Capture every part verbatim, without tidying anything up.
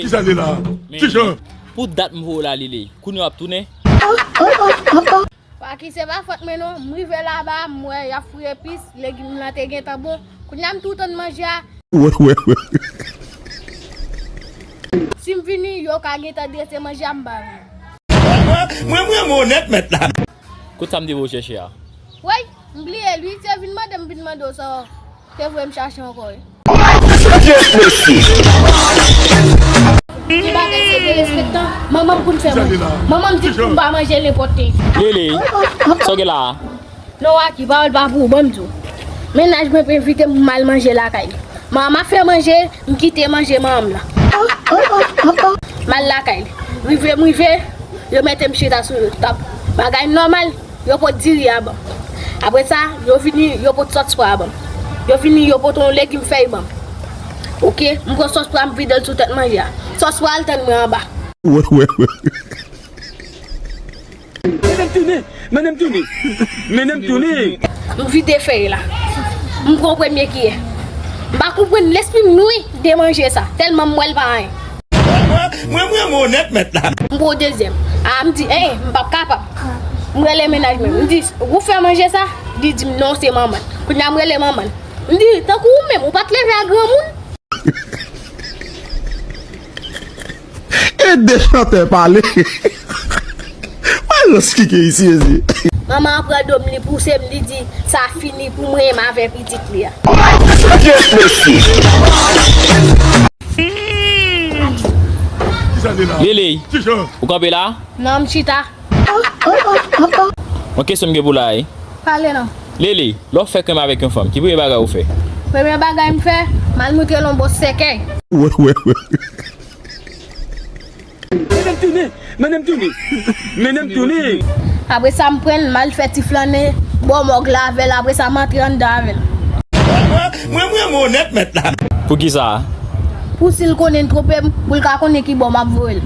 Kisa li la? Men, Ti Jan. Pou dat m voye w la, Lele. Kounye a w ap tounen? Waki, se pa fòt mwen non. M rive laba, m wè y ap fri epis, legim lan te gentan bon. Kounye a m tou tann manje a. Wè, wè, wè. Si m vini, yo ka gentan drese manje a, m pa vini. Mwen, mwen, mwen onèt mèt la. Kote sa m te voye w chèche a? Woy, m bliye l wi, se vin mande m vin mande w sa w te voye m chache ankò wi. Dieu merci. Ti bagay se derespektan. Manman m konn fè manje. Manman m di pou m pa manje nenpòt ki. Lele, sa w gen la a? Non, Waki, pawòl pa pou ou, ban m di w. Mennaj mwen envite m pou m al manje lakay li. Manman m ap fè manje, m kite manje manman m lan. M al lakay li. Rive m rive, yo mete m chita sou tab. Bagay nòmal, yo pot diri a ban m. Apre sa, yo vini, yo pot sòs pwa a ban m. Yo vini, yo pot yon legim fèy ban m. Oke, m pran sòs pwa, m vide l sou tèt manje a. Sòs pwa al tann mwen anba. Wè, wè, wè. Mennen m tounen, mennen m tounen, mennen m tounen. M vide fèy la. M pran premye kiyè. M pa konprann lespri m nwi de manje sa, tèlman m wè l pa anyen. Mwen, mwen, mwen onèt mèt la. M pran dezyèm. A, m di, en, m p ap kapab. M rele mennaj mwen. M di, ou fè manje sa? Li di m, non, se manman l. Kounye a m rele manman l. M di, tankou ou menm, ou pa t leve a granmoun? E de chantè pale. Mwen rans kike isi, ezi. Manman an pran do m, li pouse m, li di, sa fini pou mwen, m avè pitit li a. Dieu merci. Lele, ou kanpe la? Non, m chita. Yon kesyon m gen pou la, wi. Pale non. Lele, lè w fè krenm avèk yon fanm, ki premye bagay ou fè? Premye bagay m fè, m al moutre l yon bòs sèkèy. Wè, wè, wè. Mennen m tounen, mennen m tounen, mennen m tounen. Apre sa, m pran l, m al fè ti flannen bò mòg la avè l. Apre sa, m antre anndan avè l. Mwen, mwen, mwen onèt mèt la. Poukisa? Pou si l konnen l twonpe m, pou l ka konnen ki bò m ap voye l.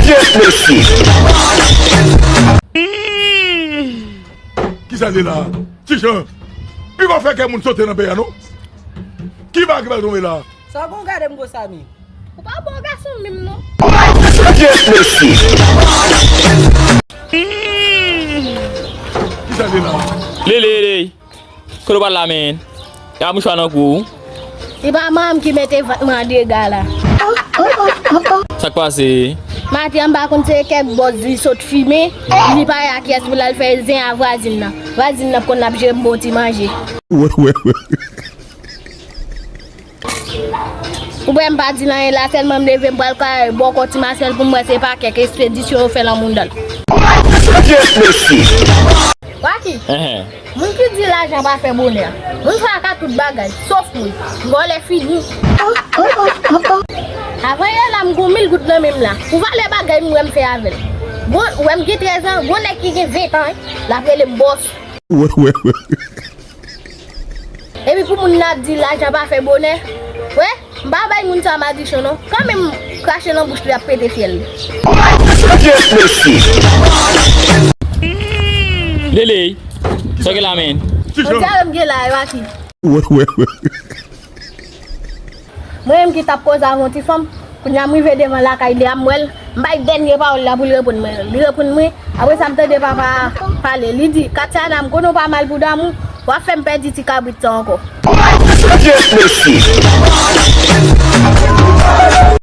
Dieu merci. Kisa li la? Ti Jan, li pa fè kè moun sote nan peyi a non. Ki bagay ki pral tonbe la? Sa w gon gade m konsa menm? Ou pa bon gason menm non. Dieu merci. Kisa li la? Lele, lele. Kote w pral la, menn? E pa mouchwa nan kou w? E pa manman m ki mete vant mwen an dega la. Sa k pase? Maten an, m pa konn se kèk bòz li sot fimen, li pare ak kiyès pou l al fè zen a vwazin nan. Vwazin nan konn ap jere m bon ti manje. Wè, wè, wè. Ou wè m pa di l anyen la, sèlman m leve m pral kay bòkò ti Masèl pou m wè se pa kèk ekspedisyon yo fè lan mounda l. Dieu merci. Waki, moun ki di lajan pa fè bonè, moun sa ka tout bagay, sof moun, vòlè fini. Avan yè la m gon mil goud nan men m la, pou valè bagay m wè m fè avè l. Bon, ou wè m gen trèz an, gon nèg ki gen ven tan, l ap rele m bòs. Wè, wè, wè. Epi pou moun nan ap di lajan pa fè bonè. Wè, m pa bay moun sa madichon non. Kanmenm krache nan bouch li ap pete fyèl li. Dieu merci. Lele, sa w gen la menm? Yon dyare m gen la, e pa ki. Wè, wè, wè. Mwen menm ki t ap koze avè yon ti fanm, kounye a m rive devan lakay li a, m wè l, m bay dènye pawòl la pou l reponn mwen. Li reponn mwen, apre sa m tande papa a pale. Li di, Katiana, m konnen w pa mal pou damou, w ap fè m pèdi ti kabrit sa ankò. Dieu merci.